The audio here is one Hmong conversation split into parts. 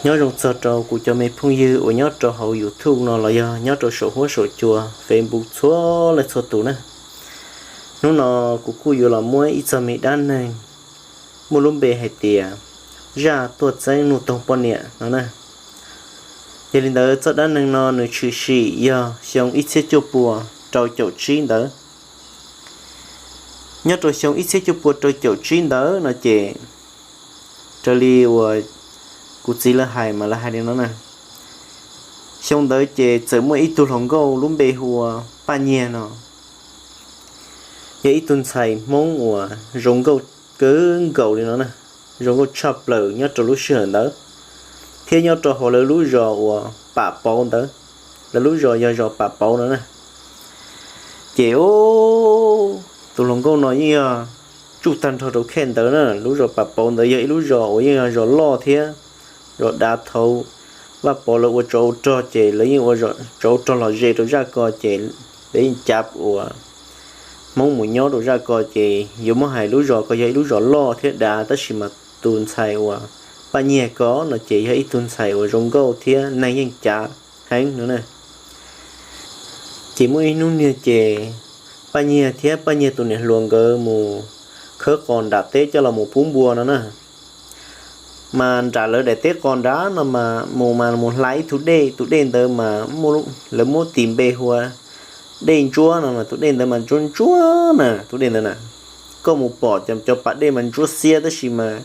Nyob zoo txog rau kuv cov me phooj ywg uas nyob rau hauv YouTube no los yog nyob rau saum huab saum cua Facebook txhua leej txhua tus na. Hnub no kuv kuj yuav los muab ib txog me dab neeg muaj lub npe hais tias zaj tuaj txeeb nuj toog poj niam no na. Yog li ntawd txoj dab neeg no nws tshwm sim yog xyoo ib txhiab cuaj pua rau caum tsib ntawd. Nyob rau xyoo ib txhiab cuaj pua rau caum tsib ntawd no ces raws li uas kuv txiv lawv hais mas lawv hais li no na. Xyoo ntawd ces txawm muaj ib tug hluas nkauj lub npe hu ua Paj Nyiag no, yog ib tug ntxhais Hmoob uas zoo nkauj kawg nkaus li no na, zoo nkauj tshaj plaws nyob rau lub sij hawm ntawd, thiab nyob rau hauv lawv lub zos uas Pam Pauv ntawd, lawv lub zos yog zos Pam Pauv no na. Ces tus hluas nkauj no yeej yog tsuj tag nrho rau khej ntawd na, lub zos Pam Pauv ntawd yog ib lub zos uas yeej yog zos loj thiab zos dav. Thaum Vaj Pov lawv ua tsov ua rog ces lawv yeej ua tsov ua rog los ze rau zaj ko ces lawv yeej cav uas Hmoob mus nyob rau zaj ko ces yuav muab hais lub zos ko yog ib lub zos loj thiab dav, tab sis mas tus ntxhais uas Paj Nyiag ko no ces yog ib tug ntxhais uas zoo nkauj thiab neeg yeej cav heev no na. Ces muaj ib hnub niag ces Paj Nyiag thiab Paj Nyiag tus niam hluas nkawd mus khawb qos nram teb coj los mus pub npua no na. Mas nram lawv daim teb qos nrad no mas mus mas mus hla ib tug dej, tus dej ntawd mas lawv muab tis npe hu ua Dej Ntsuab no mas tus dej ntawd mas ntsuab ntsuab na, tus dej ntawd na. Koj mus pom cov pas dej mas ntsuab xiab tab sis mas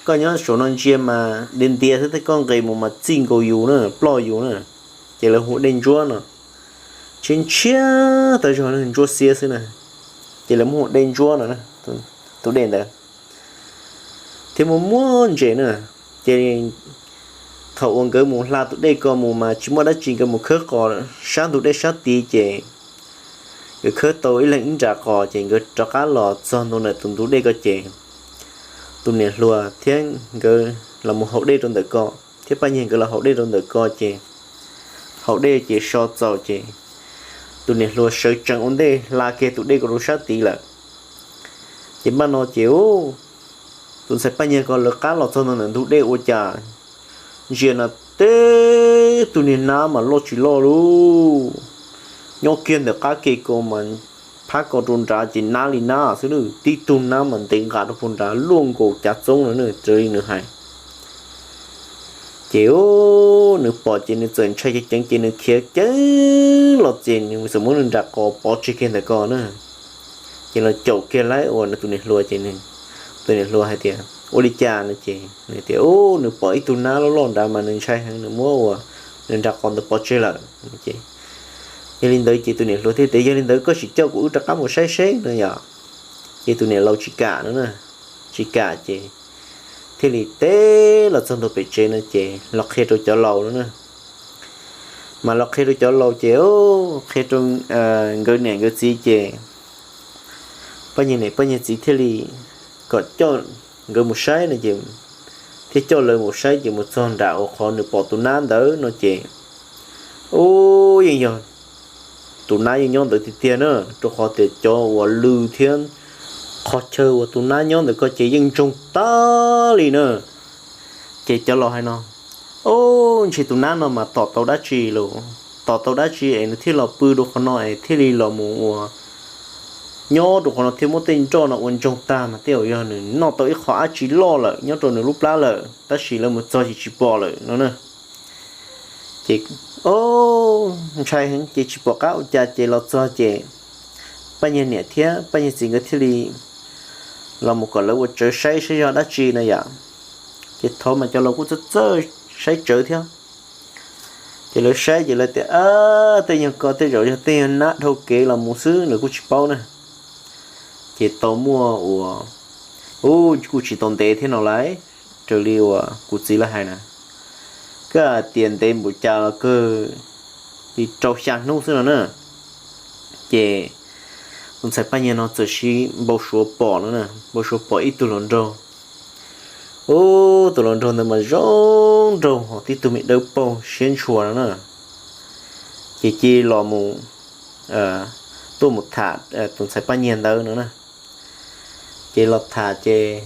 koj nyob saum no ntsia mas diav ntiav xwb, koj nqis mus mas txij nkaus yus na, ploj yus na. Ces lawv hu Dej Ntsuab no, ntshiab ntshiab tas zog, ntsuab xiab xwb na. Ces lawv muab hu Dej Ntsuab no, tus dej ntawd thiab muaj muaj ntses na. Ces thaum uas nkawd mus hla tus dej ko mus mas tsis muaj dab tsi, nkawd mus khawb qos sab ntug dej sab tid ces nkawd khawb tau ib leeg ib nra qos ces nkawd rov qab los txog ntawm ntug ntug dej ko ces tus niam hluas thiab nkawd los mus haus dej rau ntawm ko, thiab Paj Nyiag nkawd los haus dej rau ntawm ko ces haus dej ces so txaus ces tus niam hluas sawv tsees ua ntej hla kiag tus dej ko rau sab tid lawm. Ces npaj no ces tus ntxhais Paj Nyiag ko lawv qab los txog ntawm ntug dej ua cas ntsia na, teb tug niag nab mas loj tsis loj lub, nyob kiag ntawm qab ke ko mas phab ko rau nrad ces nab li nab xwb, tib tug nab mas ntev nqa rau puag nrad luaj nkaus cav txoob no raws li nws hais. Ces nws pom ces nws txawm ntshai ceev ceev ces nws khiav ceev los ces nws txawm muab nws nra qos pov tseg kiag ntawm ko na. Ces los caum kiag lawm uas nws tus niam hluas ces tus niam hluas hais tias ua li cas no ces nws tias nws pom ib tug nab loj loj nrad mas nws ntshai heev, nws muab uas nws nra qos ntawd pov tseg lawm. Yog li ntawd ces tus niam hluas thiaj tias yog li ntawd koj sim coj kuv wb rov qab mus saib seb no yom. Ces tus niam laus tsis kam no na, tsis kam ces thiaj li teb los txog ntawm pem tsev no ces los qhia rau cov laus no na. Mas los qhia rau cov laus ces qhia rau nkawd niam nkawd txiv ces Paj Nyiag niam Paj Nyiag txiv thiaj li kom coj nkawd mus saib no ces thiaj coj lawv mus saib ces mus txog nram uas qhov nws pom tus nab ntawd no ces ub, yeej yog tus nab yeej nyob ntawd tiag tiag na, rau qhov tias cov uas lw thiab qhov chaw uas tus nab nyob ntawd ko ces yeej ntsoog tag li na. Ces cov laus hais no, ub, ntshe tus nab no mas tom tau dab tsi los, tom tau dab tsi es nws thiaj los pw rau qhov no es thiaj li los mus ua nyob rau qhov no thiab muab tej nroj no ua ntsoog tag mas tej zaum yog nws noj tau ib qho dab tsi loj lawm nyob rau nws lub plab lawm tab sis lawv mus txog ces tsis pom lawm no na. Ces ntshai heev ces tsis pom qab ua cas ces los txog ces Paj Nyiag niam thiab Paj Nyiag txiv nkawd thiaj li los mus kom lawv ua tsawv saib saib yog dab tsi no yom. Ces thaum mas cov laus kuj txawj txawj saib tsawv thiab. Ces lawv saib ces lawv tias tej nyuag ko tej zaum yog tej nyuag nab dhau kev los mus xwb, lawv kuj tsis paub na. Ces tau muaj uas, ub, kuj tsis tau ntev thiab no lauj, raws li uas kuv txiv lawv hais na, koj tias ntev npaum cas los kawg li rau xya hnub xwb no na. Ces tus ntxhais Paj Nyiag no txawm sis npau suav pom no na, npau suav pom ib tug hluas nraug. Ub, tus hluas nraug ntawd mas zoo nraug ho tib tug me dawb paug siab ntshua no na. Ces cia li los mus, tuaj mus tham tus ntxhais Paj Nyiag ntawd no na. Ces los tham ces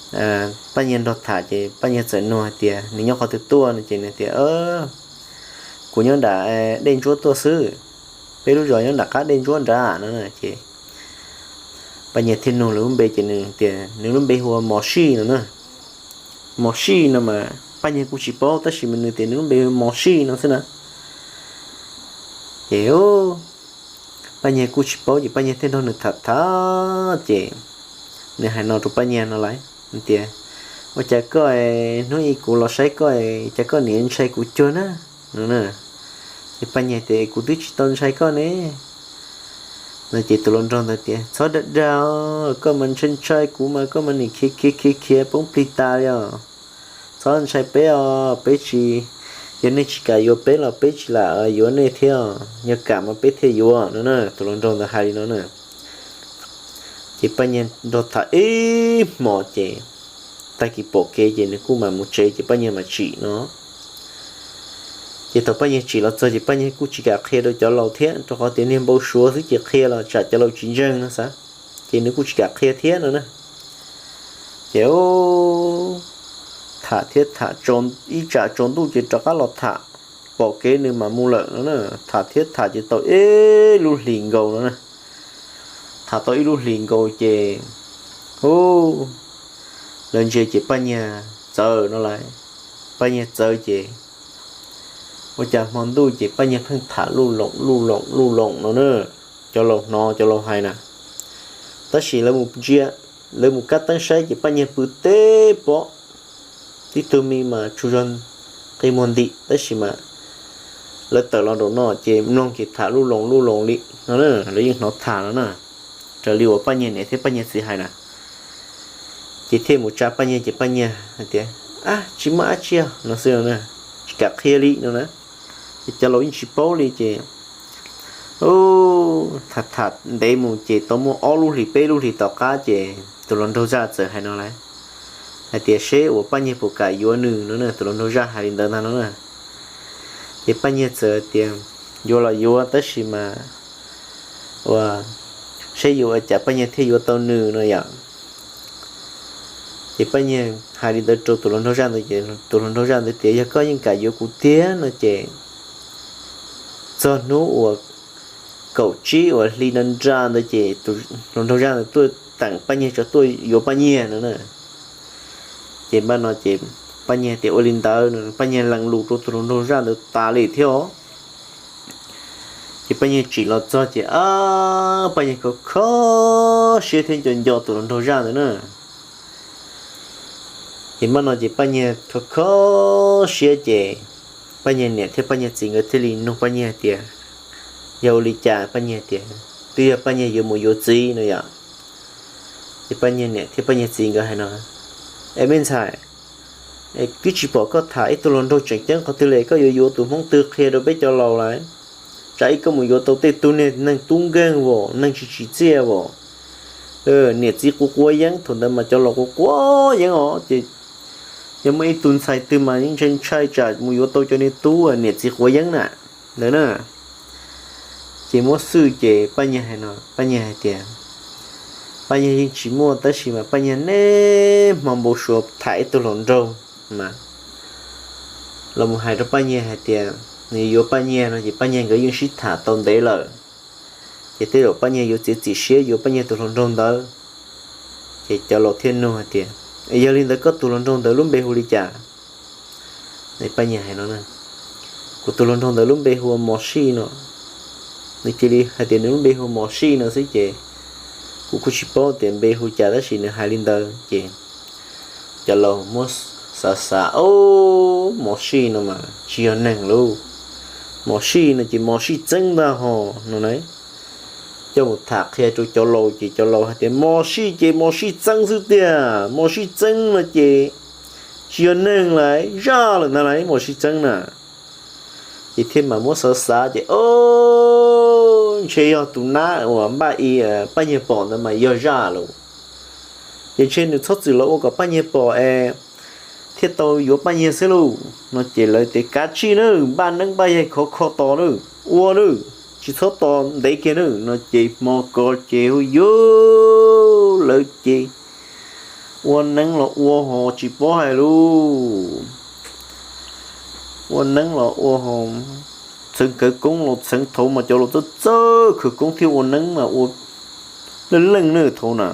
Paj Nyiag nrog tham ces Paj Nyiag txawm nug hais tias nws nyob qhov twg tuaj no ces nws tias kuv nyob nram Dej Ntsuab tuaj xwb, peb lub zos nyob nram qab Dej Ntsuab nrad no ces Paj Nyiag thiaj nug lub npe ces nws tias nws lub npe hu ua Mos Sij no na. Mos Sij no mas Paj Nyiag kuj tsis paub tab sis mas nws tias nws lub npe hu Mos Sij no xwb na. Ces Paj Nyiag kuj tsis paub ces Paj Nyiag thiaj nrog nws tham tham ces nws hais no rau Paj Nyiag no lawm tias ua cas koj hnub ib kuv los saib koj cas koj niaj ntshai kuv cuag na no na. Ces Paj Nyiag tias kuv twb tsis tau ntshai koj ne no ces tus hluas nraug ntawd tias txhob dag dag, koj mas ntshai ntshai kuv mas koj mas nim khiav khiav khiav khiav poob plig tas li os. Txhob ntshai peb os, peb tsis, yog nej tsis kam yuav peb los peb tsis lam yuav nej thiab, yog kam mas peb thiaj yuav no na. Tus hluas nraug ntawd hais li no na. Ces Paj Nyiag nrog tham ib hmos ces tag kis pom kev ces nws kuj mam mus tsev ces Paj Nyiag mam tsim no. Ces thaum Paj Nyiag tsim los txog ces Paj Nyiag kuj tsis kam qhia rau cov laus thiab rau qhov tias niag npau suav xwb ces qhia los tsam cov laus tsis ntseeg no xav, ces nws kuj tsis kam qhia thiab no na. Ces tham thiab tham ib tsam tsaus ntuj ces rov qab los tham, pom kev nws mam mus lawm no na. Tham thiab tham ces tau ib lub hlis nkaus no na. Tham tau ib lub hlis nkaus ces lawv ntsia ces Paj Nyiag txawv no lawm. Paj Nyiag txawv ces ua cas hmo ntuj ces Paj Nyiag pheej tham luj loom luj loom luj loom no na. Cov laus hnov cov laus hais na, tab sis lawv mus ntsia, lawv mus kab teeb saib ces Paj Nyiag pw teb pob, tib tug me mas tsaug zog qi muag ntim tab sis mas lawv tawm los nraum no ces mloog ces tham luj loom luj loom li no na, lawv yeej hnov tham no na, raws li uas Paj Nyiag niam thiab Paj Nyiag txiv hais na. Ces thiaj mus tsa Paj Nyiag ces Paj Nyiag hais tias, ab, tsis muaj dab tsi no xwb no, tsis kam qhia li no na. Ces cov laus yeej tsis paub li ces tham tham ntev mus ces tau muaj ob lub hlis peb lub hlis tom qab ces tus hluas nraug zaj txawm hais no lawm, hais tias seb uas Paj Nyiag puas kam yuav nws no na. Tus hluas nraug zaj hais li ntawd ntag no na. Ces Paj Nyiag txawm tias yuav los yuav tab sis mas ua, seb yuav ua cas Paj Nyiag thiaj yuav tau nws no yom. Ces Paj Nyiag hais li ntawd rau tus hluas nraug zaj ntawd ces tus hluas nraug zaj ntawd tias yog koj yeej kam yuav kuv tiag no ces txog hnub uas kaum tsib uas hli nra nra ntawd ces tus hluas nraug zaj ntawd tuaj teem Paj Nyiag tso tuaj yuav Paj Nyiag no na. Ces npaj no ces Paj Nyiag tias ua li ntawd no, Paj Nyiag lees lus rau tus hluas nraug zaj ntawd tas li thiab os. Ces Paj Nyiag tsim los txog ces Paj Nyiag kho kho siab thiab nco nco tus hluas nraug zaj ntawd na. Ces npaj no ces Paj Nyiag kho kho siab ces Paj Nyiag niam thiab Paj Nyiag txiv nkawd thiaj li nug Paj Nyiag tias yog ua li cas. Paj Nyiag tias twb yog Paj Nyiag yuav mus yuav txiv no yom. Ces Paj Nyiag niam thiab Paj Nyiag txiv nkawd hais no, es me ntxhais, twb tsis pom koj tham ib tug hluas nraug tseem ceeb qhov twg li, koj yuav yuav tus Hmoob twg qhia rau peb cov laus lawm. Tsam ib koj mus yuav tau tej tug niag neeg tub nkeeg vos, neeg tsis tsim txiaj vos, niam txiv quav quav yeeb. Thaum ntawd mas cov laus quav quav yeeb os ces yog muaj ib tug ntxhais twg mas yeej ntshai ntshai tsam mus yuav tau cov niag tub niam txiv quav yeeb na ntawd na. Ces muab xwb ces Paj Nyiag hais no, Paj Nyiag hais tias Paj Nyiag yeej tsis muaj tab sis mas Paj Nyiag niaj hmo npau suav tham ib tug hluas nraug mas los mus hais rau Paj Nyiag hais tias nws yuav Paj Nyiag no ces Paj Nyiag nkawd yeej sib tham tau ntev lawm. Ces tej zaum Paj Nyiag yuav txiav txim siab yuav Paj Nyiag tus hluas nraug ntawd. Ces cov laus thiaj nug hais tias, es yog li ntawd koj tus hluas nraug ntawd lub npe hu li cas? Paj Nyiag hais no, kuv tus hluas nraug ntawd lub npe hu ua Mos Sij no. Nws cia li hais tias nws lub npe hu ua Mos Sij no xwb ces kuv kuj tsis paub tias npe hu cas tab sis nws hais li ntawd ces cov laus muab xav xav, o, Mos Sij no mas tsis yog neeg lauj. Mos Sij no ces Mos Sij txeeb ntag hos no na. Coj mus tham qhia rau cov laus ces cov laus hais tias Mos Sij ces Mos Sij txeeb xwb tiag, Mos Sij txeeb no ces tsis yog neeg lawm, zaj lawm ntag lauj Mos Sij txeeb na. Ces thiaj mam muab xav xav ces, o, ntshe yog tus nab uas npaj i Paj Nyiag pom ntawd mas yog zaj lauj. Ces ntshe nws txhob txwm los ua kom Paj Nyiag pom es thiaj tau yuav Paj Nyiag xwb lauj no ces lawv tias kav tsij nawb, npaj neeb npaj yaig khov kho tos nawb, ua nawb, tsis txhob tos ntev kiag nawb no ces hmo ko ces hu yuv lawv ces Ua neeb los ua ho tsis paub hais lub, ua neeb los ua ho, txheev khawv koob los txheev, thaum mas cov laus txawj txawj khawv koob thiab ua neeb mas ua leej leej na thaum na.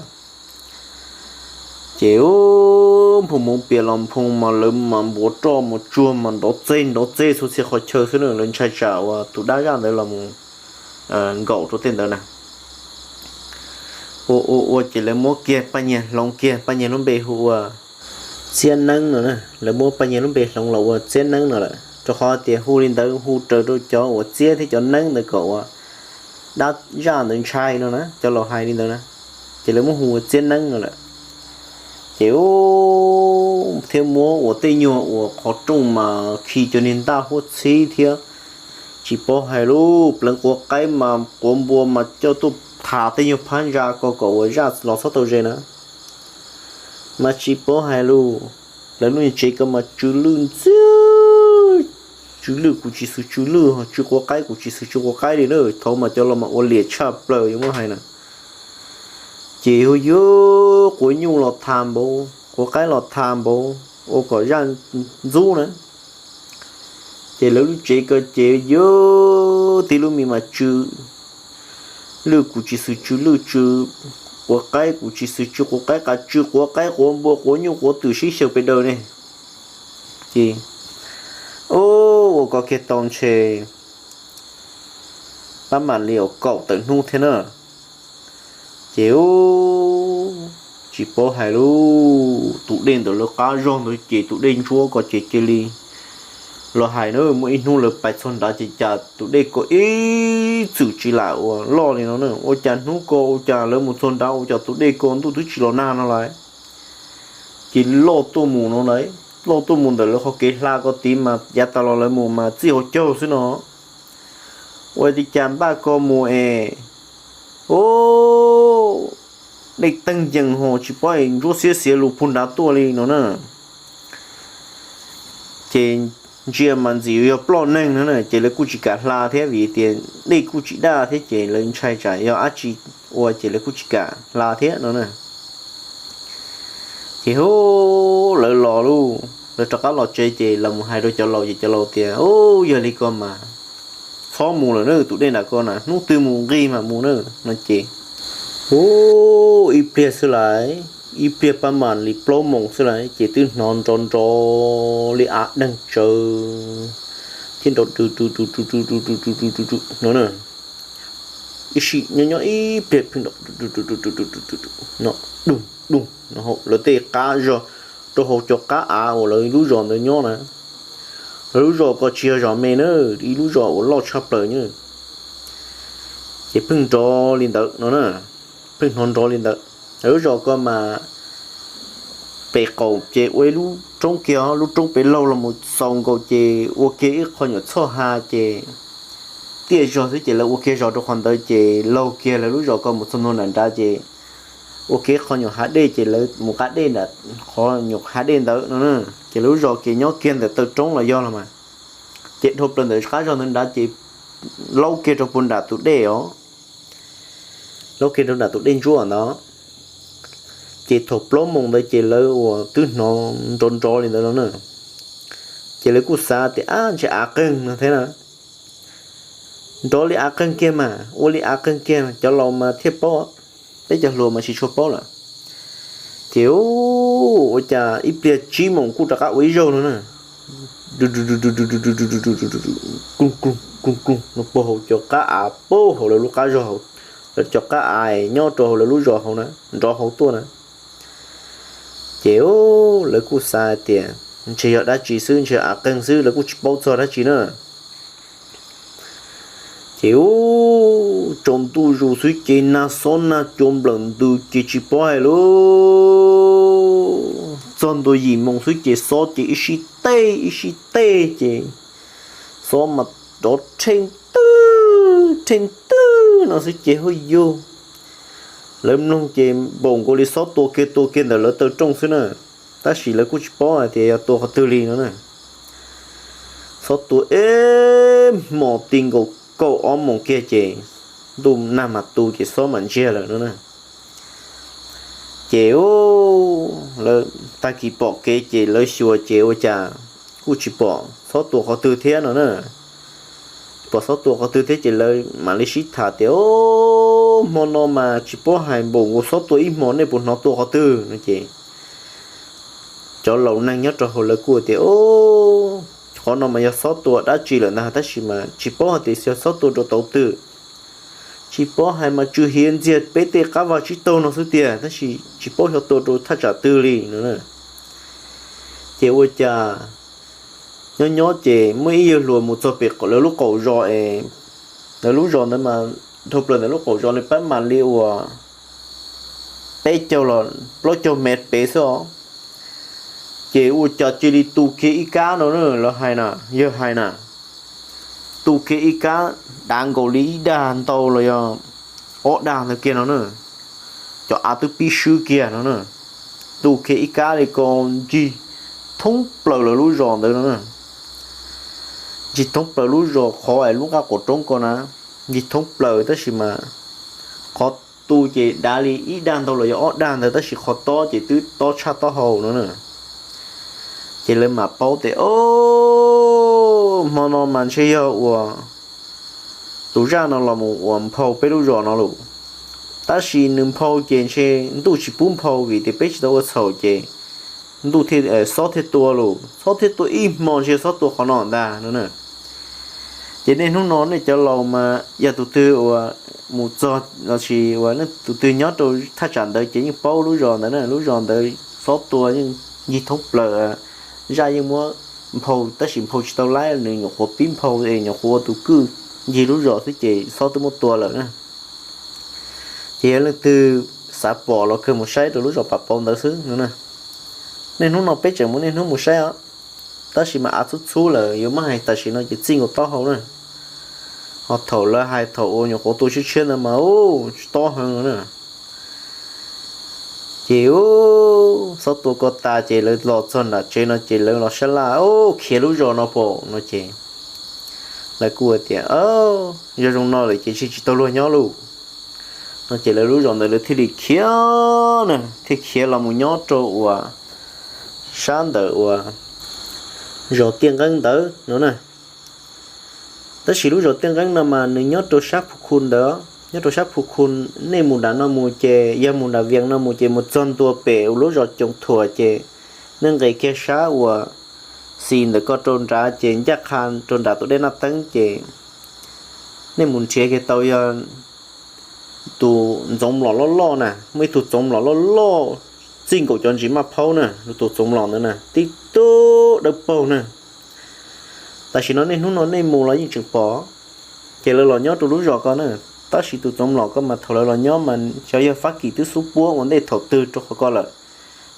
Ces u, nphoo moov pias los nphoo mas lawv mas npuav roj mus tsuag mas nrov txeg nrov txeg txhua txhia qhov chaw xwb na. Lawv ntshai tsam uas tus dab zaj ntawd los mus nkaum rau tej ntawd na. Ua ua ua ces lawv muab kiag Paj Nyiag hloov kiag, Paj Nyiag lub npe hu ua Txiab Neeb no na. Lawv muab Paj Nyiag lub npe hloov los ua Txiab Neeb no lawm, rau qhov tias hu li ntawd hu raws rau cov uas txiab thiab cov neeb ntawd kom uas dab zaj ntawd ntshai no na, cov laus hais li ntawd na. Ces lawv muab hu ua Txiab Neeb no lawm. Ces u, thiab muab ua tej nyuag uas qhov rooj mas khi cov niag ntaj huab txhib thiab, tsis paub hais lub pleev quav qaib mas quav npua mas coj tuaj tham tej nyuag phab ntsa ko kom uas zaj los txhob tau ze na. Mas tsis paub hais lus, lawv lub niag tsev ko mas tsw lwj ntxiag, tsw lwj kuv tsis xws tsw lwj, tsw quav qaib kuv tsis xws tsw quav qaib li na. Thaum mas cov laus mas ua liam tshaj plaws yuav muab hais na. Ces hu yuav quav nyuj los tham npaum, quav qaib los tham npaum, ua kom zaj ntxub na. Ces lawv lub tsev ko ces yuav tib lub me mas tsw lwj kuv tsis xws tsw lwj, tsw quav qaib kuv tsis xws tsw quav qaib, qas tsw quav qaib quav npua quav nyuj quav twm sib xyaw pes daws ne. Ces ua ko kiag tau ntshe pab mam li uas kaum tawm hnub thiab na. Ces u, tsis paub hais lub tus dej ntawd lawv qab zog ntawd ces tus dej ntsuab ko ces cia li los hais na, muaj ib hnub lawv pais txog nrad ces cas tus dej ko ib txwm tsis lam uas loj li no na. Ua cas hnub ko ua cas lawv mus txog nrad ua cas tus dej ko ntuj twb tsis los nag no lawm, ces loj tuaj mus no na. Loj tuaj mus ntawm lawv qhov kev hla ko tid mas yav tas los lawv mus mas txij hauv caug xwb no. Ua li cas npaj ko mus es, u, dej teeg yees ho tsis paub es ntsuab xiab xiav lus puag nrad tuaj li no na. Ces ntsia mas ntxim yog ploj neeg no na, ces lawv kuj tsis kam hla thiab vim tias dej kuj tsis daj thiab ces lawv ntshai tsam yog dab tsi ua ces lawv kuj tsis kam hla thiab no na. Ces hu, lawv los lauj, lawv rov qab los tsev ces los mus hais rau cov laus ces cov laus tias, u, yog li ko mas txhob mus lawm na, tus dej nram ko na hnub twg mus nqig mas mus na no ces, u, ib pliag xwb lawm, ib pliag pab mam li plaub moos xwb lawm ces twb hnov nrov nrov li av deeg tsawv thiab nrov tus tus tus tus tus tus tus tus tus no na. Ib sim nyob nyob ib pliag pheej nrov no, dug dug no, lawv tej qab zog rau hauv cov qab av uas lawv lub zos ntawd nyob na. Lawv lub zos ko tsis yog zos me na, ib lub zos uas loj tshaj plaws nyob. Ces pheej nrov li ntawd no na, pheej hnov nrov li ntawd. Lawv lub zos ko mas pem qaum ces ua ib lub roob kiag, lub roob pem laug los mus xaus nkaus ces ua kiag ib qho nyuam txhoj ha ces tiaj zog xwb ces lawv ua kiag zos rau qhov ntawd ces laug kiag lawv lub zos ko mus txog ntua nram nrad ces ua kiag ib qho nyuam hav dej ces lawv mus qa dej nram qhov nyuam hav dej ntawd no na. Ces lawv lub zos ces nyob kiag ntawm taw roob los yog los mas, ces dhau plaws ntawm qab zog ntawd nrad ces laub kiag rau puag nram tus dej os, laub kiag rau nram tus dej ntsuab ntawd. Ces thaum plaub moos ntawd ces lawv uas twb hnov nrov nrov li ntawd no na, ces lawv kuj xav tias ab ntshe av qeeg no thiab na. Nrov li av qeeg kiag mas ua li av qeeg kiag cov laus mas thiaj paub, peb cov hluas mas tsis tshua paub lawm. Ces ua cas ib pliag tsib moos kuj rov qab ua ib zaug no na, kloog kloog kloog kloog no puag hauv cov qab av puag hauv lawv lub qab zog, lawv cov qab av nyob rau hauv lawv lub zos hauv na, nrov hauv tuaj na. Ces lawv kuj xav tias ntshe yog dab tsi xwb, ntshe av qeeg xwb, lawv kuj tsis paub txog dab tsi na. Ces u, tsaus ntuj zus xwb ces nag xob nag cua nplawm ntws ces tsis paub hais lub, txog ntua yim moos xwb ces xob ces ib sib tej ib sib tej ces xob mas rov rheej twg rheej twg no xwb ces huj yug, lawv mloog ces npaum nkaus li xob tua kiag tua kiag ntawm lawv taw rooj xwb na, tab sis lawv kuj tsis paub hais tias yog tua qhov twg li no na. Xob tua ib hmos ti nkaus kaum ob moos kiag ces ntuj nag mas tu ces xob mam ntsiag lawm no na. Ces u, lawv tag kis pom kev ces lawv xyuas ces ua cas kuj tsis pom Xob Tua qhov twg thiab no na. Tsis pom Xob Tua qhov twg thiab ces lawv mam li sib tham tias, o, hmo no mas tsis paub hais npaum nkaus Xob Tua ib hmos nej puas hnov tua qhov twg no ces cov laus neeg nyob rau hauv lawv kuj tias, o, qhov no mas yog Xob Tua dab tsi lawm ntag tab sis mas tsis paub hais tias yog Xob Tua rau tau twg. Tsis paub hais mas tsw hiav ntxiag peb tej qab vag tsib taug no xwb tiag tab sis tsis paub xyov tua rau thaj tsam twg li no. Ces ua cas nyob nyob ces muaj ib yawg hluas mus txog pem lawv lub qaum zos es, lawv lub zos ntawd mas dhau plaws ntawm lub qaum zos li pab mam li uas peb caug los plaub caug mev pem xwb os. Ces ua cas cia li tu kiag ib kab no na, lawv hais na, yawg hais na, tu kiag ib kab dav nkaus li ib dag ntau los yog ob dag ntawd kiag no na, cov av twb pib swb kiag no na, tu kiag ib kab li ko ncig thoob plaws lawv lub zos ntawd no na. Ncig thoob plaws lub zos qhov es lub nqaj qaum roob ko na, ncig thoob plaws tab sis mas qhov tu ces dav li ib dag ntau los yog ob dag ntawd tab sis qhov tob ces twb tob tshaj taub hau no na. Ces lawv mam paub tias, o, hmo no mas ntshe yog uas tus zaj no los mus uas nphau peb lub zos no lawm. Tab sis nws nphau ces ntshe ntuj tsis pub nphau vim tias peb tsis tau ua txhaum ces ntuj thiaj, xob thiaj tua lawm, xob thiaj tua ib hmo ntshe xob tua qhov no ntag no na. Ces niaj hnub no nej cov laus mas yog tus twg uas mus txog los sis uas tus twg nyob rau thaj tsam ntawd ces yeej paub lub zos ntawd na, lub zos ntawd xob tua yeej ncig thoob plaws, zaj yeej muab nphau tab sis nphau tsis tau laib, nws nyuam qhuav pib nphau es nyuam qhuav ua tus kwj ncig lub zos xwb ces xob twb muab tua lawm na. Ces yog leej twg xav pom los kawg mus saib rau lub zos Pam Pauv ntawd xwb no na. Niaj hnub no peb tseem mus niaj hnub mus saib os, tab sis mas av txhub txhub lawm yuav muab hais tam sim no ces txij nkaus taub hau na. Ho thaum lawv hais thaum uas nyuam qhuav tua tshiab tshiab ntawd mas u, tsis tob heev no na. Ces u, xob tua ko tas ces lawv los txog nram tsev no ces lawv los sab laj, u, khiav lub zos no pom no ces lawv kuj tias, yog zoo no lawm ces tsis tsis tau luag nyob lauj no ces lawv lub zos ntawd lawv thiaj li khiav na, thiaj khiav los mus nyob rau uas sab ntawm uas zos Tiaj Nqeeb ntawd no na. Tab sis lub zos Tiaj Nqeeb no mas nws nyob rau sab Phu Khu ntawd, nyob rau sab Phu Khu. Nej mus nram no mus ces yog mus nram Vias no mus ces mus txog ntua pem uas lub zos Coom Thuam ces nej nqes kiag sab uas xis ntawm ko rau nrad ces ncaj qha rau nram tus dej Naj Teeb ces nej mus nrhiav kiag tau yog tus ntxoov mlom loj loj na, muaj ib tug txoov mlom loj loj txij nkaus cov ntsis maj phaub na, tus txoov mlom ntawd na tib tug dawb paug na. Tam sim no niaj hnub no nej mus los yeej tseem pom, ces lawv los nyob rau lub zos ko na. Tab sis tus txoov mlom ko mas thaum lawv los nyob mas xyov yog Fab Kis twb xub puab ua ntej thaum twg rau qhov ko lawm,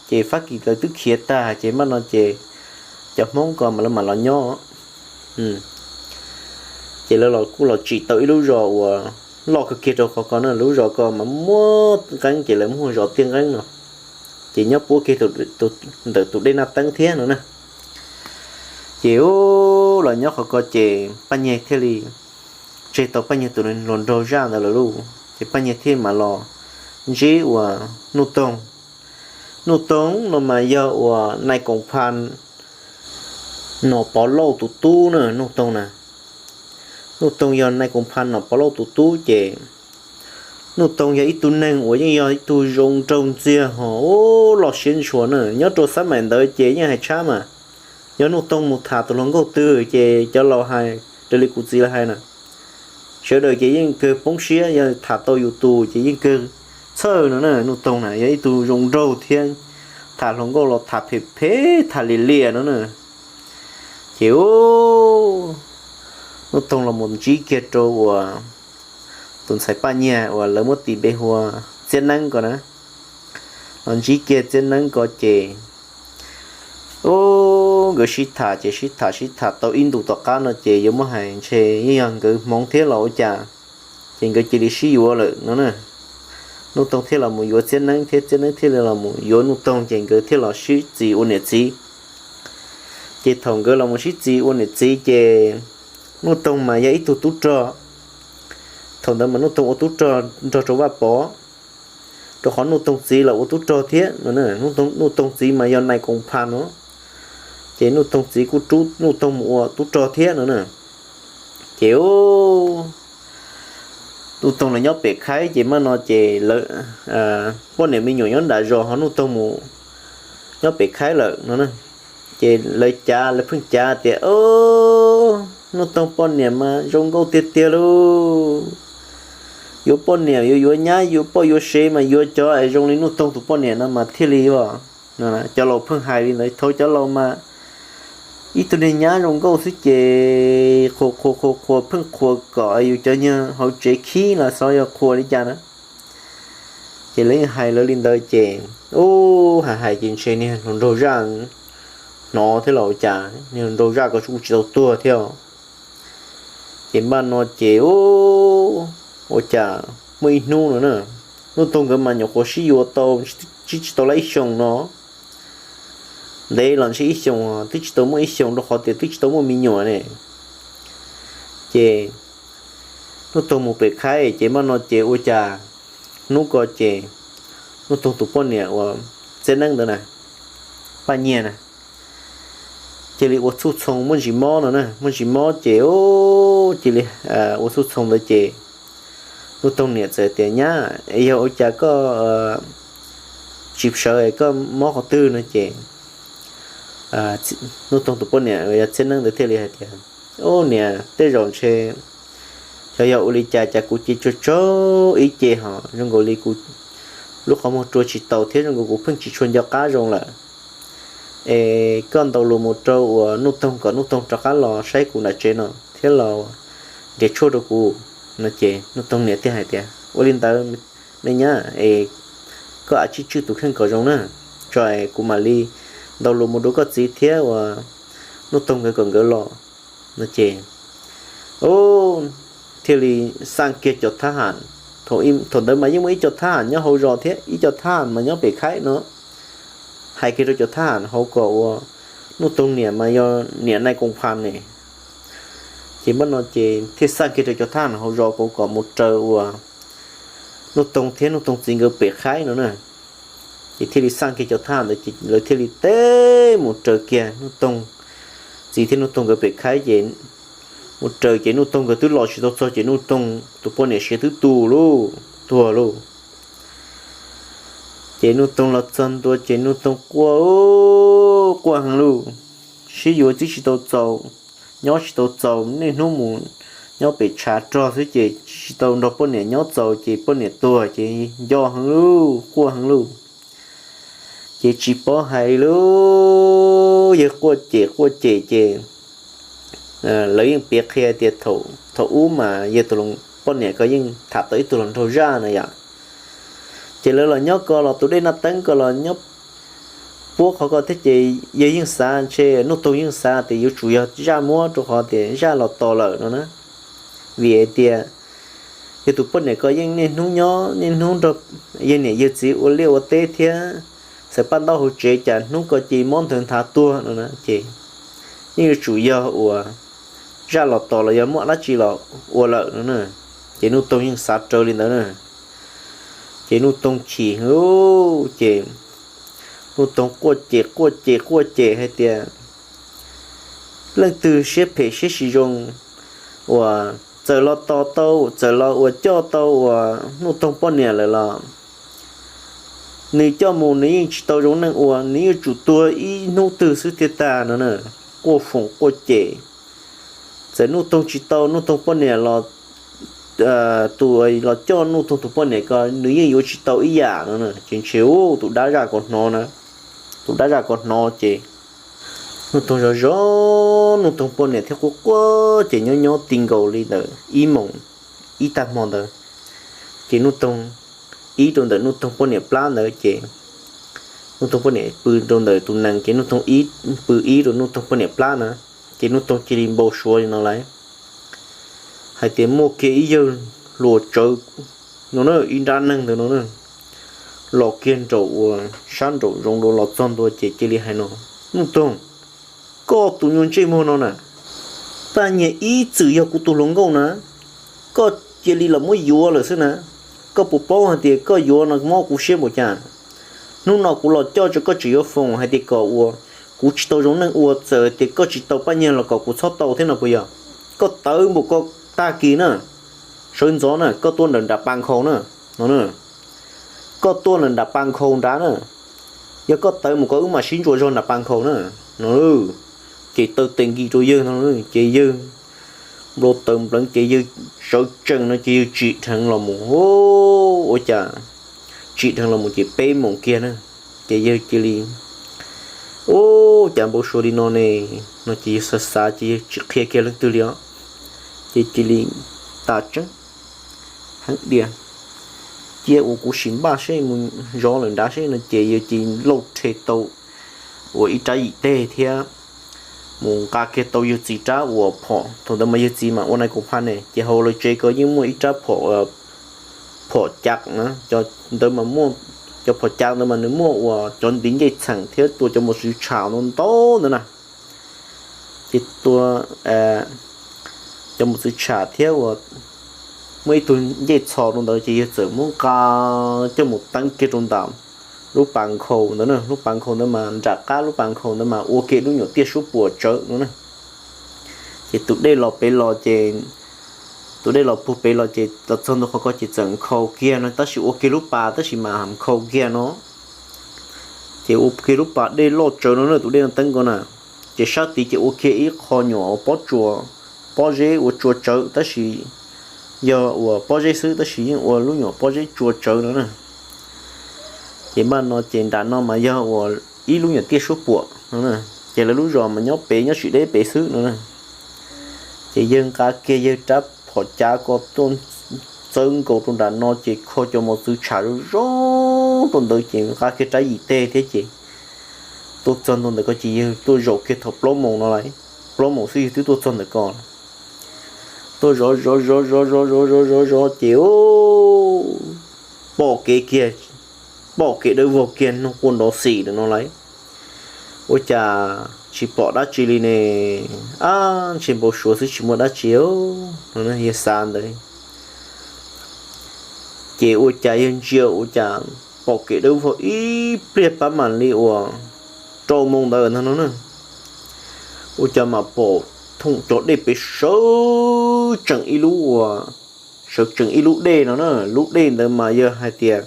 ces Fab Kis lawv twb khiav tag ces mam no ces cov Hmoob ko mas lawv mam los nyob. Ces lawv los kuj los tsim tau ib lub zos uas loj kawg kiag rau qhov ko na, lub zos ko mas muaj nqeeb ces lawv muaj zos Tiaj Nqeeb no, ces nyob puab kiag ntawm tus dej Naj Teeb thiab no na. Ces u, los nyob qhov ko ces Paj Nyeg thiaj li tseg tau Paj Nyeg tus hluas nraug zaj ntawd lawm lauj, ces Paj Nyeg thiaj mam los ntsib uas Nuj Toog. Nuj Toog no mas yog uas nais koom pha Nom Pov Lauj tus tub na, Nuj Toog na. Nuj Toog yog nais koom pha Nom Pov Lauj tus tub ces Nuj Toog yog ib tug neeg uas yeej yog ib tug zoo nraug ntxiag ho u, loj siab ntshua na. Nyob rau xab maim ntawd ces yeej hais tshab mas, yog Nuj Toog mus tham tus hluas nkauj twg ces cov laus hais raws li kuv txiv lawv hais na, sawv daws ces yeej kawg poob siab, yog tham tau yus tus ces yeej kawg txhawj no na. Nuj Toog na yog ib tug zoo nraug thiab tham hluas nkauj los tham phem phem tham liam liam no na. Ces u, Nuj Toog los mus ntsib kiag rau uas tus ntxhais Paj Nyeg uas lawv muab tis npe hu ua Txiab Neeb ko na. Los ntsib kiag Txiab Neeb ko ces u, nkawd sib tham ces sib tham sib tham tau ib ntus tom qab no ces yuav muab hais ntshe yeej yog nkawd hmoov thiab los ua cas, ces nkawd cia li sib yuav lawm no na. Nuj Toog thiaj los mus yuav Txiab Neeb thiab Txiab Neeb thiaj li los mus yuav Nuj Toog ces nkawd thiaj los sib txis ua niam txiv. Ces thaum nkawd los mus sib txis ua niam txiv ces Nuj Toog mas yog ib tug tub rog. Thaum ntawd mas Nuj Toog ua tub rog nrog rau Vaj Pov. rau qhov Nuj Toog txiv los ua tub rog thiab no. Nuj Toog txiv mas yog nais koom phas no, ces Nuj Toog txiv kuj rub Nuj Toog mus ua tub rog thiab no na. Ces Nuj Toog lawv nyob pem khaib ces maj no ces lawv poj niam me nyuam nyob nram zos ho Nuj Toog mus nyob pem khaib lawm no. Ces lawv cav, lawv pheej cav tias, Nuj Toog poj niam mas zoo nkauj tiag tiag lauj. Yuav poj niam yuav yuav nyab yuav poj yuav sev mas yuav cov es zoo li Nuj Toog tus poj niam no mas thiaj li os. Cov laus pheej hais li ntawd, thaum cov laus mas ib tug niag nyab zoo nkauj xwb ces qhuas qhuas qhuas qhuas pheej qhuas kom yus cov nyuag hauv tsev khib los xyov yog qhuas li cas na. Ces lawv yeej hais lawv li ntawd ces, ub, hais hais ces ntshe niag hluas nraug zaj hnov thiab los ua cas, niag hluas nraug zaj ko kuj tsis tau tuag thiab. Ces npaj no ces, ub, ua cas muaj ib hnub no na, Nuj Toog nkawd mas nyuam qhuav sib yuav tau tsis tau lab ib xyoos no, ntev los ntshe ib xyoos, twb tsis tau muaj ib xyoos rau qhov tias twb tsis tau muaj me nyuam ne. Ces Nuj Toog mus pem khaib ces npaj no ces ua cas hnub ko ces Nuj Toog tus poj niam uas Txiab Neeb ntawd na, Paj Nyiag na, cia li ua txhuj txhoo muaj ntsis mob no na, muaj ntsis mob ces cia li ua txhuj txhoo ntawd ces Nuj Toog niam txawm tias, Nyab, es yog ua cas koj tsis sawv es koj mob qhov twg no? Ces Nuj Toog tus poj niam uas yog Txiab Neeb ntawd thiaj li hais tias, Ub niam, tej zaum ntshe xyov yog ua li cas cas kuv ces tsaug tsaug ib ce ho zoo nkaus li kuv lub qhov muag rua tsis taus thiab zoo nkaus kuv pheej tsis tshua nco qab zoo lawm. Es koj ntaus lus mus rau uas Nuj Toog kom Nuj Toog rov qab los saib kuv nram tsev no thiab los nrhiav tshuaj rau kuv no. Ces Nuj Toog niam thiaj hais tias, Ua li ntawd me nyab, es koj ua tswj tus kheej kom zoo na, tso es kuv mam li ntaus lus mus rau koj txiv thiab uas Nuj Toog nkawd kom nkawd los no. Ces thiaj li xaj kiag cov thab ham. Thaum ntawd mas yeej muaj ib co thab ham nyob hauv zos thiab ib co thab ham mas nyob pem khaib no, hais kiag rau cov thab ham hauv kom uas Nuj Toog niam mas yog niam nais koom phas ne. Ces npaj no ces thiaj xaj kiag rau cov thab ham hauv zos kom mus raws uas Nuj Toog thiab Nuj Toog txiv nkawd pem khaib no na. Ces thiaj li xaj kiag cov thab ham ntawd ces lawv thiaj li teb mus raws kiag Nuj Toog txiv thiab Nuj Toog nkawd pem khaib ces mus raws ces Nuj Toog nkawd twb los tsis tau txog ces Nuj Toog tus poj niam siav twb tu lauj, tuag lauj. Ces Nuj Toog los txog ntua ces Nuj Toog quaj, quaj heev lauj, sib yuav twb tsis tau txaus, nyob tsis tau txaus, niaj hnub mus nyob pem tshav rog xwb ces tsis tau nrog poj niam nyob txaus ces poj niam tuag ces nco heev lauj, quaj heev lauj. Ces tsis paub hais li lauj, yawg quaj cem quaj cem ces lawv yeej piav qhia tias thaum ub mas yawg tus poj niam ko yeej tham tau ib tug hluas nraug zaj na yom. Ces lawv los nyob ko los tus dej Naj Teeb ko los nyob puab qhov ko thiab ces yawg yeej xav ntshe Nuj Toog yeej xav tias yuav tsum yog zaj muab rau qhov tias zaj los tos lawm no na. Vim hais tias yawg tus poj niam ko yeej niaj hnub nyob niaj hnub nrog yawg niam yawg txiv ua liaj ua teb thiab xaws paj ntaub hauv tsev cas hnub ko ces mob ntawd nthav tuag no na. Ces yeej yuav tsum yog uas zaj los tos los yog muaj dab tsi los ua lawm no na. Ces Nuj Toog yeej xav raws li ntawd na. Ces Nuj Toog chim heev lauj, ces Nuj Toog quaj cem quaj cem quaj cem hais tias leej twg siab phem siab tsis zoo uas txawm los tos tau, txawm los uas coj tau uas Nuj Toog poj niam lawm los nws coj mus nws yeej tsis tau zoo neej ua, nws yuav tsum tuag ib hnub twg xwb thiaj tag no na. Quaj foom quaj cem, txawm Nuj Toog tsis tau Nuj Toog poj niam los tus los coj Nuj Toog tus poj niam ko nws yeej yuav tsis tau ib yam no na. Ces ntshe ub tus dab zaj ko hnov na, tus dab zaj ko hnov ces Nuj Toog zov zov Nuj Toog poj niam thiab quaj quaj ces nyob nyob ti nkaus li ntawm ib moos ib tag hmo ntawd, ces Nuj Toog ib rau ntawm Nuj Toog poj niam plab ntawd ces Nuj Toog poj niam pw rau ntawm tus nees ces Nuj Toog ib pw ib rau Nuj Toog poj niam plab na. Ces Nuj Toog cia li npau suav li no lawm hais tias muaj kiag ib yawg hluas tsawv no na, ib nrab neeg ntawd no na, los kiag nraum uas sab nraum zoov rau los txog ntua ces cia li hais no, Nuj Toog, koj tus nyuag ntsej muag no na, Paj Nyiag ib txwm yog kuv tus hluas nkauj na, koj cia li los muab yuav lawm xwb na. Koj puas paub hais tias koj yuav no mob kuv siab npaum cas? Hnub no kuv los coj rau koj tseem yuav foom hais tias kom uas kuv tsis tau zoo neej ua, txawm tias koj tsis tau paj nyaj los kom kuv txhob tau thiab no puas yog? Koj tawv npaum ko tag kis na, sawv ntxov na, koj tuaj ntawm nram pas nkhaus na, no na, koj tuaj ntawm nram pas nkhaus nrad na, yog koj tawv mus kom wb mam sib ntsuas zog nram pas nkhaus na, no. Ces taw tes nkis rau yawg no, ces yawg nplua taws npleev ces yawg sawv tsees no ces yawg tsim dheev los mus, ua cas tsim dheev los mus ces peb moos kiag na, ces yawg cia li, ua cas npau suav li no ne, no ces yawg xav xav ces yawg tsis qhia kiag leej twg li os, ces cia li tas tseeb heev dias, cia uas kuv sim npaj seb mus zov lawm nrad seb no ces yawg cia li lauj rhe tau uas ib rab yim teg thiab mus nqa kiag tau yawg txiv rab uas phom, thaum ntawd mas yawg txiv mas ua nais koom pha ne, ces hauv lawv tsev ko yeej muaj ib rab phom, phom cav na, cov ntawd mas muaj, cov phom cav ntawd mas nws muaj uas cov ntiv ncej txheem thiab tua cov mos txwv tsham ntau ntau ntawd na. Ces tua cov mos txwv tsham thiab uas muaj ib tug ncej txho rau ntawd ces yawg txawm muab nqa coj mus teeb kiag rau ntawm lub pas nkhaus ntawd na, lub pas nkhaus ntawd mas nram qab lub pas nkhaus ntawd mas ua kiag lub nyuam tiaj suab puam tsawv no na. Ces tus dej los pem los ces, tus dej los puag pem los ces los txog ntua qhov ko ces txawm nkhaus kiag no, tab sis ua kiag lub pas tab sis mas nkhaus kiag no. Ces ua kiag lub pas dej loj tsawv no na, tus dej no teeb ko na. Ces sab tid ces ua kiag ib qho nyuam pob tsuas, pob zeb ua tsua tsawv tab sis yog uas pob zeb xwb tab sis yeej ua lub nyuam pob zeb tsua tsawv no na. Ces npaj no ces nram no mas yog uas ib lub nyuam tiaj suab puam no, ces lawv lub zos mas nyob pem, nyob tsis deb pem xwb no na. Ces yawg nqa kiag yawg rab phom cav ko tuaj txawb nkaus rau nram no ces kho cov mos txwv tsham zoo zoo rau ntawd ces nqa kiag rab yim teg thiab ces tuaj txog ntua ntawm ko ces yawg tuaj zaum kiag thaum plaub moos no lawm, plaub moos xwb yawg twb tuaj txog ntawm ko. Tuaj zov zov zov zov zov zov zov zov zov ces pom kev kiag, pom kev dawb vog kiag nug quaj nrov xim lawm no lawm. Ua cas tsis pom dab tsi li ne? Ab, ntshe npau suav xwb tsis muaj dab tsi, yawg xav ntawd. Ces ua cas yawg ntsia ua cas pom kev dawb vog ib pliag pab mam li uas rau moos ntawd no na. Ua cas mam pom thooj cov dej pem sawv tsees ib lub uas, sawv tsees ib lub dej no na. Lub dej ntawd mas yawg hais tias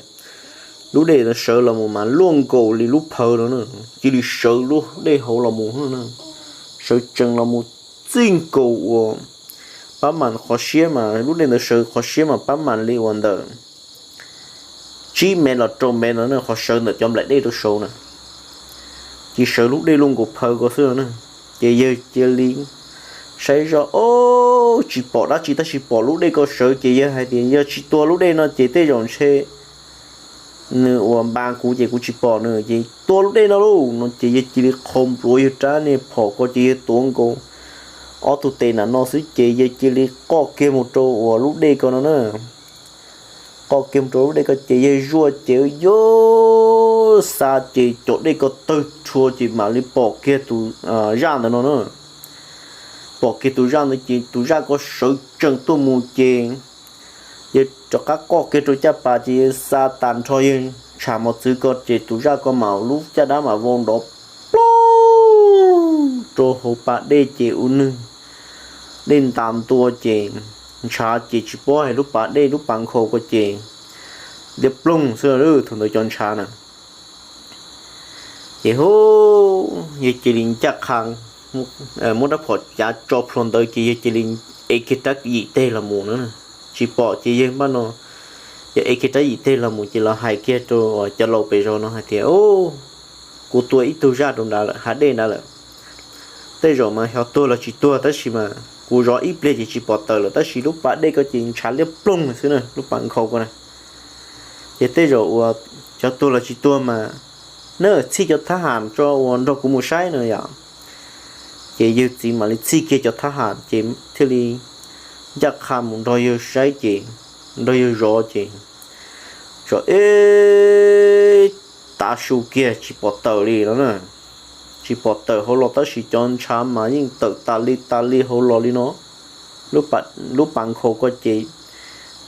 lub dej ntawd sawv los mus mas luaj nkaus li lub phawv no na, cia li sawv lub dej hauv los mus, sawv tsees los mus txij nkaus uas pab mam qhov siab mas lub dej ntawd sawv qhov siab mas pab mam li uas ntawm tsib mev los rau mev no na, qhov sawv ntawm cov nplaim dej rau saud na. Ces sawv lub dej luaj nkaus phawv ko xwb no na. Ces yawg cia li saib zoj, o, tsis pom dab tsi tab sis pom lub dej ko sawv ces yawg hais tias yog tsis tuag lub dej no ces tej zaum ntshe nws uas npas kuv ces kuv tsis pom nws ces tua lub dej no lauj no ces yawg cia li qhau npluav yawg rab niag phom ko ces yawg tuav nkaus ob tug tes nram no xwb ces yawg cia li qoj kiag mus rau uas lub dej ko no na. Qoj kiag mus rau lub dej ko ces yawg zuaj ces yawg xa ces cov dej ko tawg rhua ces mam li pom kiag tus zaj ntawd no na. Pom kiag tus zaj ntawd ces tus zaj ko sawv tsees tuaj mus ces yawg rov qab qoj kiag rau caj pas ces yawg xa tas nrho yawg ntshav mos txwv ko ces tus zaj ko mam lub caj dab mam vau nrov ploog rau hauv pas dej ces ua nws dej ntas ntua ces ntshav ces tsis paub hais lub pas dej lub pas nkhaus ko ces liab ploog xwb, thaum ntawd cov ntshav na. Ces hu, yawg cia li ncaj qha muab rab phom cav tso plhuav ntawd ces yawg cia li ev kiag rab yim teg los mus na. Tsis pom ces yawg npaj no yog ev kiag rab yim teg los mus ces los hais kiag rau cov laus pem zos no hais tias, kuv tua ib tug zaj rau nrad lawm, hav dej nrad lawm. Tej zaum mas xyov tuag los tsis tuag tab sis mas kuv zov ib pliag ces tsis pom tawm lawm tab sis lub pas dej ko ces ntshav liab ploog xwb na, lub pas nkhaus ko na. Ces tej zaum uas xyov tuag los tsis tuag mas nej txhij cov thab ham tso uas nrog kuv mus saib no yom. Ces yawg txiv mam li txhij kiag cov thab ham ces thiaj li ncaj qha mus nrog yawg saib ces nrog yawg zov ces zov ib tav su kiag tsis pom tawm li no na. Tsis pom tawm hauv los tab sis cov ntshav mas yeej tawm tas li tas li hauv los li no. Lub pas nkhaus ko ces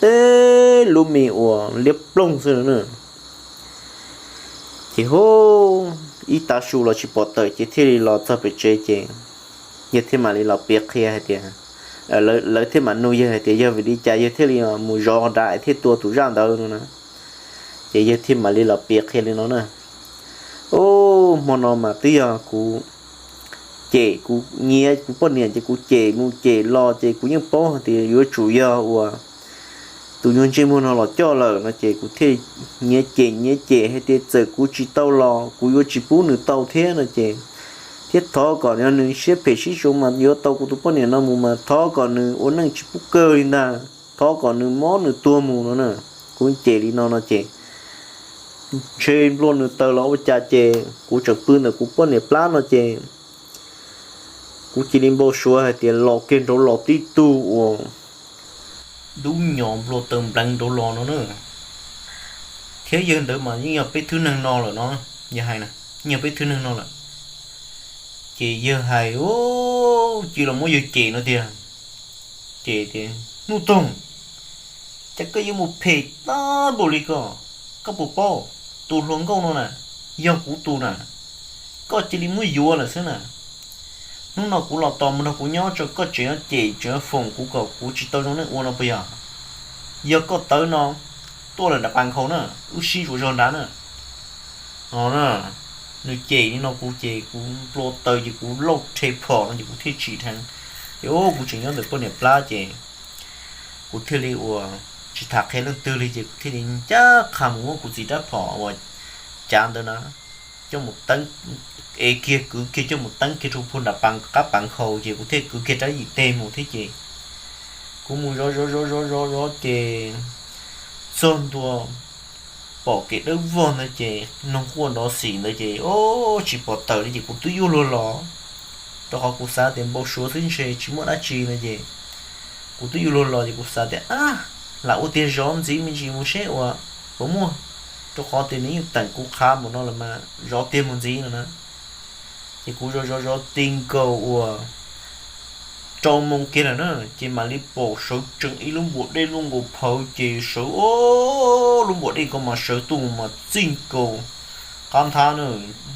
teb lub me uas liab ploog xwb no na. Ces hub, ib tav su los tsis pom tawm ces thiaj li los txog pem tsev ces yawg thiaj mam li los piav qhia hais tias, lawv thiaj mam nug yawg hais tias yog vim li cas yawg thiaj li mus zov nrad thiaj tua tus zaj ntawd no na. Ces yawg thiaj mam li los piav qhia li no na. Ub, hmo no mas twb yog kuv cem, kuv nyiav kuv poj niam ces kuv cem mus cem los ces kuv yeej paub hais tias yuav tsum yog uas tus nyuag ntsej muag no los coj lawm no ces kuv thiaj nyiav cem nyiav cem hais tias txawm kuv tsis tau los kuv yuav tsis pub nws tau thiab no ces, thiab thov kom yog nws siab phem siab zoo mas yuav tau kuv tus poj niam no mus mas thov kom nws ua neej tsis pub kawg li ntag, thov kom nws mob nws tuag mus no na. Kuv cem li no no ces ntshe nplua nws taws los ua cas ces kuv tseem pw ntawm kuv poj niam plab no ces kuv cia li npau suav hais tias los kiag nraud los tib tug uas dub nyos nplua taws npleev nraud los no na. Thiab yawg ntawd mas yeej yog peb thwj neeg no lawm no, yawg hais na, yeej yog peb thwj neeg no lawm. Ces yawg hais, ub, cia los muab yawg cem no tiag. Ces tias, Nuj Toog, cas koj yuav mus phem tag npaum li ko? Koj puas paub tus hluas nkauj no na, yog kuv tus na, koj cia li muab yuav lawm xwb na. Hnub no kuv los tos mus nrog kuv nyob tso, koj tseem yuav cem tseem yuav foom kuv kom kuv tsis tau zoo neej ua no puas yog? Yog koj tawv no, tuaj lawm nram pas nkhaus na, wb sib zuas zog nrad na. No na, nws cem li no kuv ces kuv nplua taws ces kuv lauj rhe phom no ces kuv thiaj tsim dheev. Ces kuv tseem nyob ntawm poj niam plab ces kuv thiaj li uas tsis tham qhia leej twg li ces kuv thiaj li ncaj qha mus muab kuv txiv rab phom uas cav ntawd na coj mus teeb, ev kiag kwv kiag coj mus teeb kiag rau puag nram pas qab pas nkhaus ces kuv thiaj kwv kiag rab yim teg mus thiab ces kuv mus zov zov zov zov zov zov ces txog ntua pom kev dawb vog ntawd ces noog quaj nrov xim ntawd ces, o, tsis pom tawm li ces kuv twb yuav luag los, rau qhov kuv xav tias npau suav xwb ntshe tsis muaj dab tsi no ces kuv twb yuav luag los ces kuv xav tias, a, lam ua tiag zov ntxiv me ntsis mus seb uas puas muaj, rau qhov tias nws yeej teem kuv qhav mus no los mas zov tiag mus ntxiv no na. Ces kuv zov zov zov ti nkaus uas rau moo kiag lawm na ces mam li pom sawv tsees ib lub npuas dej luaj nkaus phawv ces sawv, o, lub npuas dej ko mas sawv tuaj mus mas txij nkaus qab nthab na,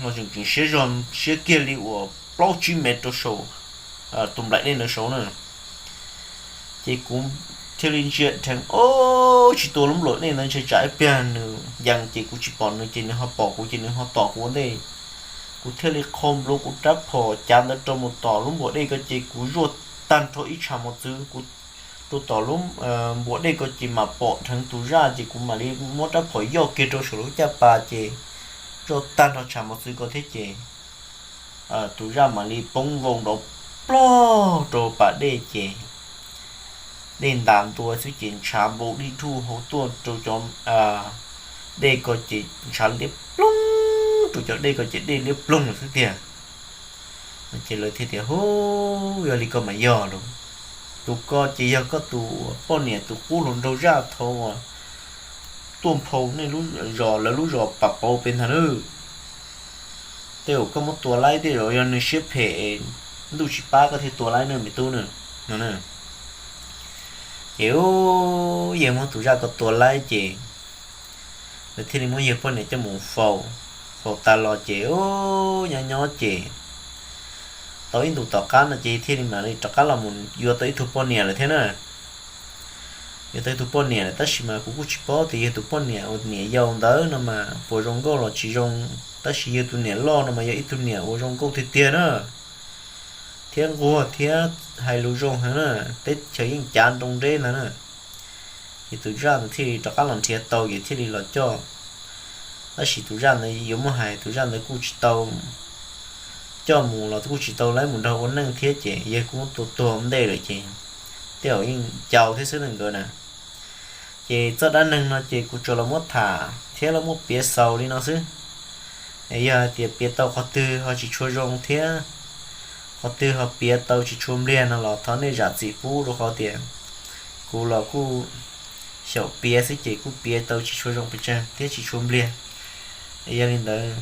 los tseem tseem siab zog siab kiag li uas plaub tsib mev rau saum tus nplaim dej ntawd saud na. Ces kuv thiaj li ntsia dheev, o, tsis tua lub nplaim dej ntawd ntshe tsam ib pliag nws yees ces kuv tsis pom nws ces nws ho pom kuv ces nws ho tom kuv ua ntej. Kuv thiaj li qho npluav kuv rab phom cav ntawd rau mus tom lub npuas dej ko ces kuv zuaj tag nrho ib tshav mos txwv kuv rau tom lub npuas dej ko ces mam pom dheev tus zaj ces kuv mam li muab rab phom yoj kiag rau saum lub caj pas ces zuaj tag nrho tshav mos txwv ko thiab ces tus zaj mam li poob vau nrov plog rau pas dej ces dej ntas ntua xwb ces ntshav npau dib dhuj hauv tuaj rau cov dej ko ces ntshav liab ploog rau cov dej ko ces dej liab ploog lawm xwb tiag. Ces lawv thiaj tias, hu, yog li ko mas yog lawm, tus ko ces yog koj tus poj niam tus qub hluas nraug zaj thaum uas tuaj nphau nej lub zos, lawv lub zos pam pauv pem ntag na. Tej zaum koj muab tua laib tej zaum yog nws siab phem, ntuj tsis pab koj thiaj tua laib ne me tub na, no na. Ces yawg muab tus zaj ko tua laib ces lawv thiaj li muab yawg poj niam coj mus faus. Faus tas los ces nyob nyob ces tau ib ntus tom qab no ces thiaj li mam li rov qab los mus yuav tau ib tug poj niam lawm thiab na. Yuav tau ib tug poj niam lawm tab sis mas kuv kuj tsis paub tias yawg tus poj niam uas niam yau ntawd no mas puas zoo nkauj los tsis zoo, tab sis yawg tus niam loj no mas yog ib tug niam uas zoo nkauj tiag tiag na, thiab nquag thiab hais lus zoo heev na, teb chaws yeej cav nroo nreb ntag na. Ces tus zaj ntawd thiaj li rov qab los nrhiav tau ces thiaj li los coj. Tab sis tus zaj ntawd yuav muab hais tus zaj ntawd kuj tsis tau coj mus los kuj tsis tau laib mus nrog ua neej thiab ces yawg kuj muab tua tuag ua ntej lawm ces tej zaum yeej caus thiab xwb na nkawd na. Ces txoj dab neeg no ces kuv tsuas los muab tham thiab los muab piav xaus li no xwb. Yog hais tias piav tau qhov twg ho tsis tshua zoo thiab qhov twg ho piav tau tsis tshua npliag no los thov nej zam txim pub rau qhov tias kuv los kuj xyaum piav xwb ces kuj piav tau tsis tshua zoo pes tsawg thiab tsis tshua npliag. Yog li ntawd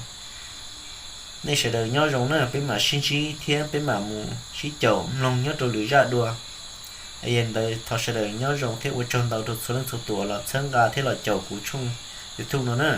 nej sawv daws nyob zoo na, peb mam sib ntsib thiab peb mam mus sib caum mloog nyob rau lwm zaj dua. Yog li ntawd thov sawv daws nyob zoo thiab ua tsaug ntau rau txhua leej txhua tus uas los txhawb nqa thiab los caum kuv tshooj YouTube no na.